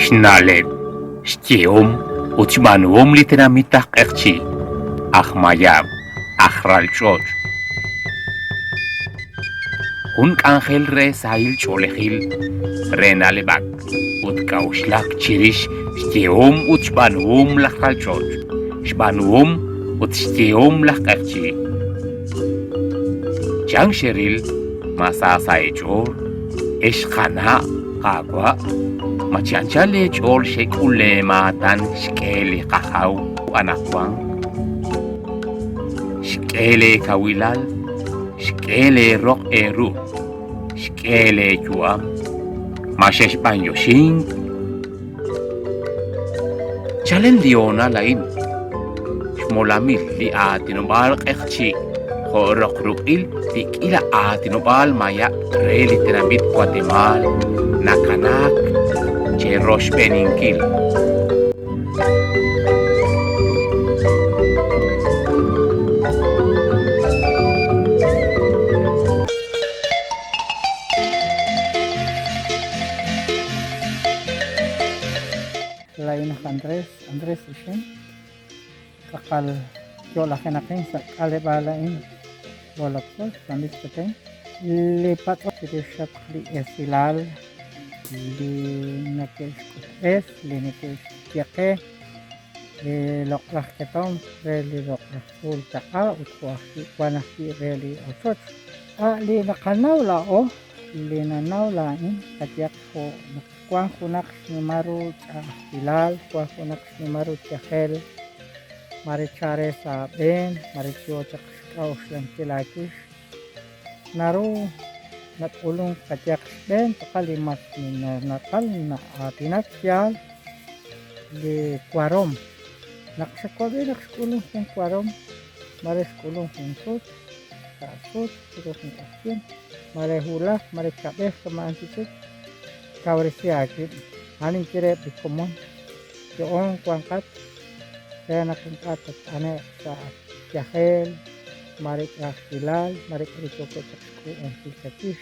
Xna'leb', xyehom ut xb'aanuhom li tenamit aj Q'eqchi', aj Mayab', aj Ralch'och'. Jun k'anjel re sahil ch'oolejil, re na'leb'ak ut k'a'uxlak chirix xyehom ut xb'aanuhom laj ralch'och', xb'aanuhom ut xyehom laj q'eqchi'. Chan xeril ma sa sa' eech'ool, ex qana' qaawa'? Ma chi anchal eech'ool xek'ul leemaatan xk'e li qajaw anaqwan? Xk'e leekawilal Xk'e lee roq eeru, xk'e lee yu'am, ma xexb'anyoxink? Chalen li hoonal a'in, xmolamil li aatinob'aal q'eqchi' jo' roq ruq'il li k'iila aatinob'aal mayab' re li tenamit Watemaal nakanaak cheroxb'eeninkil. Laa'in aj Andrés, Andrés Ixim, tz'aqal yo'lajenaqin sa' k'aleb'aal a'in Bolokol, San Luis Petén. Li patz'om chirix li esilal li neke'xk'utb'es, li neke'xye qe li loq'laj ketomq re li loq'laj tzuul taq'a ut jo' ajwi' wan ajwi' re li ochoch. A' li naqanaw laa'o, li nanaw laa'in, qayehaq jo' naq wan junaq xnimal ru ch'a'ajkilal, wan junaq xnimal ru yajel, mare chare sa' aab'een, mare yoo chaq xk'a'uxlankil aawix, Naru nak'ulunk qayehaq xb'een tz'aqal li mas naqal na'aatinak yaal li warom. Naq xawab'i naq xk'ulunk jun warom, mare xk'ulunk jun sut, ka' sut, chiru jun q'oqyink, mare wulaj, mare kab'ej kama'an chi chik, kawresi aawib'. A'an ninye reheb' li komon, yo'oon wanqat re naq ink'a' tatt'ane'q sa' yajel, mare ch'a'ajkilal, mare k'a'ru yookeb' chaq xk'uub'ankil chawix.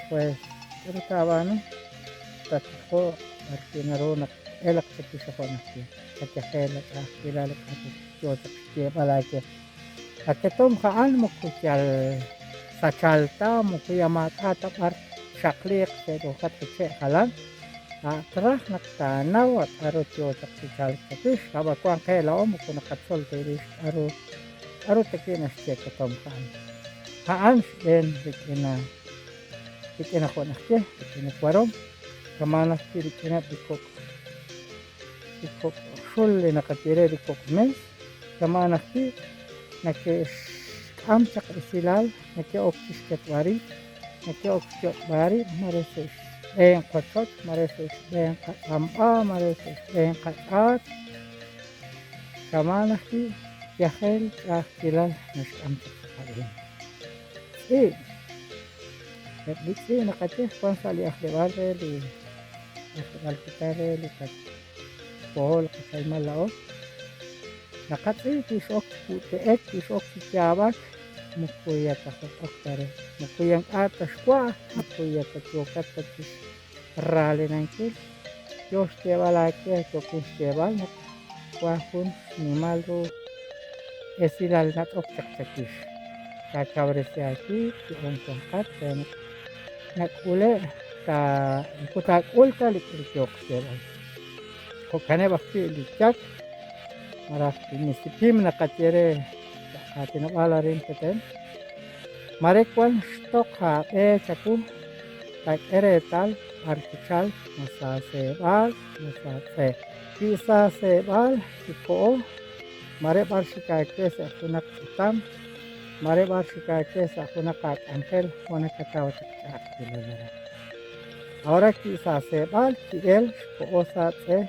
Pues, k'a'ru taab'aanu? Tattijoq b'ar wi' naru naq t-elq chawix jo' najtil qayajel, la ch'a'ajkilal, li k'a'ru yoo chaq xyeeb'al aawe. La ketomq a'an moko yal sachal ta, moko yal maak'a' ta b'ar txaqliiq te'ruuqatq chi che' jalan. A' traj naq taanaw a k'a'ru yoo chaq chi chalk chawix, ab'an wan qe laa'o moko naqatzol ta rix k'a'ru K'aru tawi' naxye ketomq a'an? A'an xb'een rik'in rik'in jo' naxye, rik'in li warom, kama'an ajwi' rik'ineb' li kok' li kok' xul li naqaye re li kok' mes, kama'an ajwi' nake'xk'am chaq esilal, nake'ok chi xketb'al rib', nake'ok xyok'b'al rib' mare sa' xb'een qochoch, mare sa' xb'een qatz'amb'a, mare sa' xb'een qach'aat. Kama'an ajwi' yajel ch'a'ajkilal naxk'am chaq sa' qab'een. Tz'i'. Eb' li tz'i' naqaye wan sa' li ajleb'aal re li ajleb'aal kutan re li qapohol qachahimal laa'o. Naqatz'i' kix'ok chi ku'te'ek, kix'ok chi yaab'ak, moko ya ta jot'ok ta re, moko ya ink'a' ta xwa', moko ya ta yookat ta chi raalinankil. Yoo xyeeb'al aawe, yookin xyeeb'al naq wan jun xnimal ru esilal nat'ok chaq chawix. Taakawresi aawib', yo'on wanqat re naq nak'ule' ta moko taak'ul ta li k'aru yooq xyeeb'al. Jo'kaneb' ajwi' li yak malaj li misipim naqaye re sa' qaatinob'aal arin Petén. Mare wan xtoq aab'e chawu Taak'e reetal b'ar kichalk, ma sa' seeb'aal, ma sa' tz'e. Wi sa' seeb'aal xiko'o, mare b'ar xik aawe sa' junaq ch'utam, mare b'ar xik aawe sa' junaq aak'anjel jo' nakataw chaq ch'a'ajkilal aran. Ahora wi sa' seeb'aal ki'el xko'o sa' tz'e,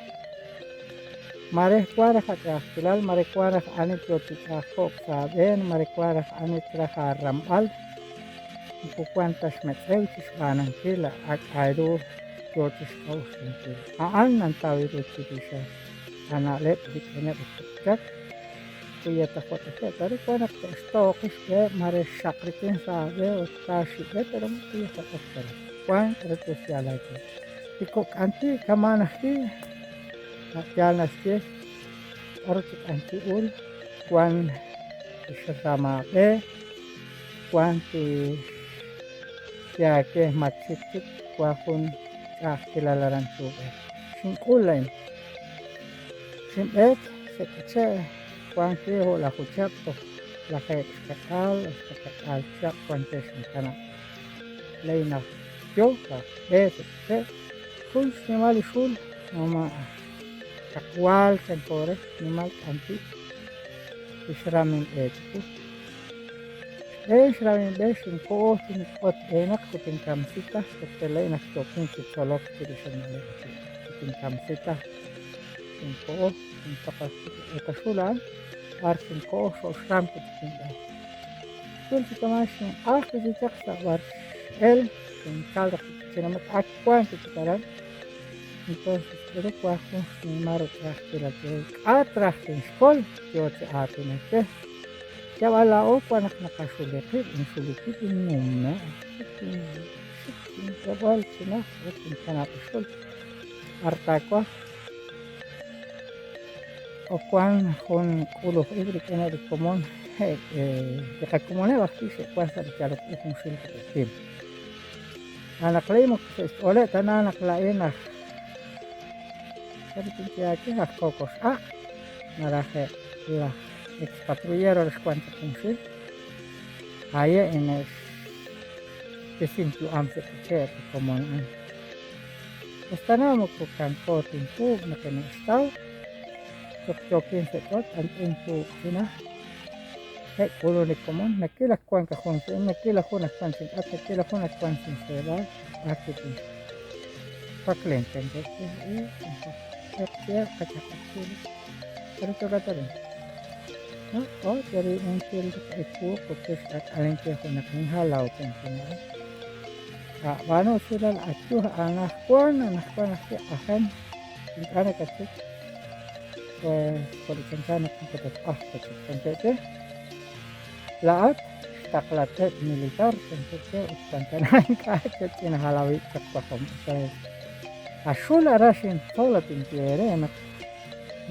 mare wan raj ach'a'ajkilal, mare wan raj ani yoo chi ch'a'ajko'k sa' aab'een, mare wan raj ani traj aaramb'al, Moko wank ta xmetz'ew chi xb'aanunkil a k'a'ru yoo chi xk'a'uxlankil. A'an nantaw ru chirix a na'leb' rik'ineb' li kok' chak, wi ya ta jot'ejeb' ta ru, wan naq te'xtooqi xb'eheb' mare xxaq rik'in sa' aab'e ut taaxib'e pero moko ya jot'ej ta ru. Wan k'a'ru te'xyal aawe. Li kok' k'anti' kama'an ajwi', a' yaal naxye k'a'ru chi k'anti'ul wan tixram aab'e, wan tixye aawe matxik chik, wan jun ch'a'ajkilal aran chi uub'ej. Xink'ul laa'in. Xinb'eek sa' k'iche' wan wi' o'laju chihab' toj lajeeb' xka'k'aal hasta ka'k'aal chihab' wan ke xinkanab'. Laa'in aj yo aj b'e sa' k'iche' jun xnimal li xul mama' kaqwaal chanko re xnimal k'anti' kixram inb'e chiwu. Xb'een xram inb'e xinkoho xink'ot b'eenaq ut inkamsi ta porque laa'in aj yookin chi tzolok chirix li na'leb' a'in ut inkamsi ta xinkoho xintoq ajwi' li eetaxul a'an b'ar xinkoho xo'xram wi' chik inb'e. Xwil chi kama' xinq'aj wi' chik chaq sa' b'ar x'el xinchal raj wi' chik chi najt ak wank wi' chik aran. Entonces k'aru wank jun xnimal ru ch'a'ajkilal chiru k'a' traj tinxkol yo chi aatinak we. Yab'al laa'o wan naq naqaxuli qib', inxuli wib' innume' xik ink'eb'al chi najt ut inkanab' li xul. B'ar taawaj o wank jun k'uluj ib' rik'ineb' li komon li qakomoneb' ajwi' xe'wank sa' li yalok u junxil rub'el pim. Xb'aan naq laa'in moko sa' xch'ooleb' ta na naq laa'in aj k'aru tinye aawe aj kookox a' malaj eb' laj ex patrullero li xwank chaq junxil haye' ine'x'isink yu'am sa' k'iche' eb' li komon a'an. Us tana moko kanko tinpuub' naq ine'xtaw, toj yookin sa' ch'och' ant'in puub' chinaj. He' k'ulun li komon, nakil ak wank aj jun sa' nakil aj jun ak wank chink'atq, nakil aj jun ak wank chinseeb'al, b'ar kikin. Waklen chankeb' che, eb' qachaq'achil. K'aru yookat arin? No, oh, cheriib'ankil ewu ut xk'aak'alenkil junaq inhalaw chankin a'an. B'aanu usilal ayu anaqwan, anaqwan ajwi' ajen ink'a' nakatxik. Pues jo' li chanchan naq moko tatq'ajq ta chik chankeb' che. Laa'at xtaqlateb' militar chankeb' che ut chanchan ink'a' chach'ina halawib' chaq wajom. Axul ara xintzol at inye eere naq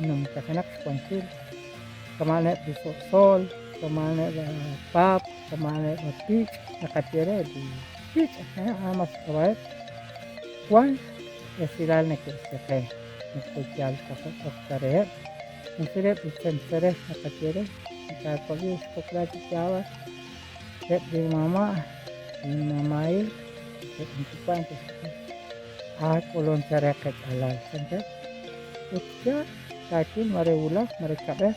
numtajenaq xwankil kama'aneb' li so'sol, kama'aneb' paap, kama'aneb' pich' naqaye re li pich' a'an mas xk'ab'a'eb' wan esilal neke'xye qe moko yal taqo'ok ta reheb' junxileb' li tzentzerej naqaye re nakaawab'i xkokla chi yaab'ak eb' li mama' li mama'il eb' li yuwa' neke'xye aak'ulunk chaq re qech'alal chankeb' ut yaal taawil mare wulaj mare kab'ej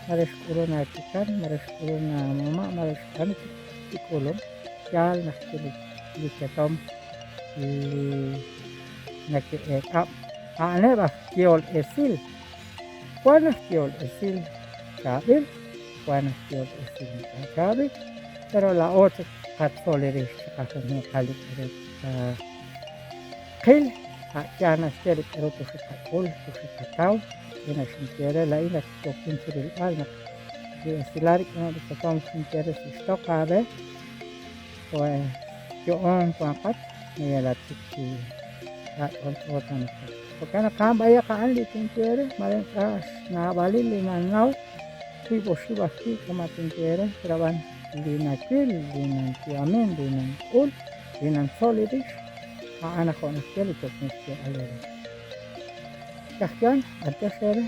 mare xk'ulunk aachikan mare xk'ulunk aamama' mare ani chik kik'ulunk yaal naq li ketomq li nake'eek'ab' a'aneb' aj yehol esil wan aj yehol esil chaab'il wan aj yehol esil ink'a' chaab'il pero laa'o chik qatzol rix chiqajunjunqal li k'a'ru qil a' yaal naxye li k'a'ru toxe'qak'ul toxe'qataw li naxinye re laa'in ak yookin chirilb'al naq li esilal rik'ineb' li ketomq xinye re xtoq aab'e pues yo'oon wanqat mayalat chik chi ch'olch'o ta naq jo'kan naq a'an b'ayaq a'an li tinye re mare ink'a' xnaab'alil li nannaw wiib' oxib' ajwi' kama' tinye re pero ab'an li nawil li nanyu'amin li nank'ul li nantzol li rix a'an aj jo' naxye li yookin xyeeb'al eere. Kajyan, b'antiox eere.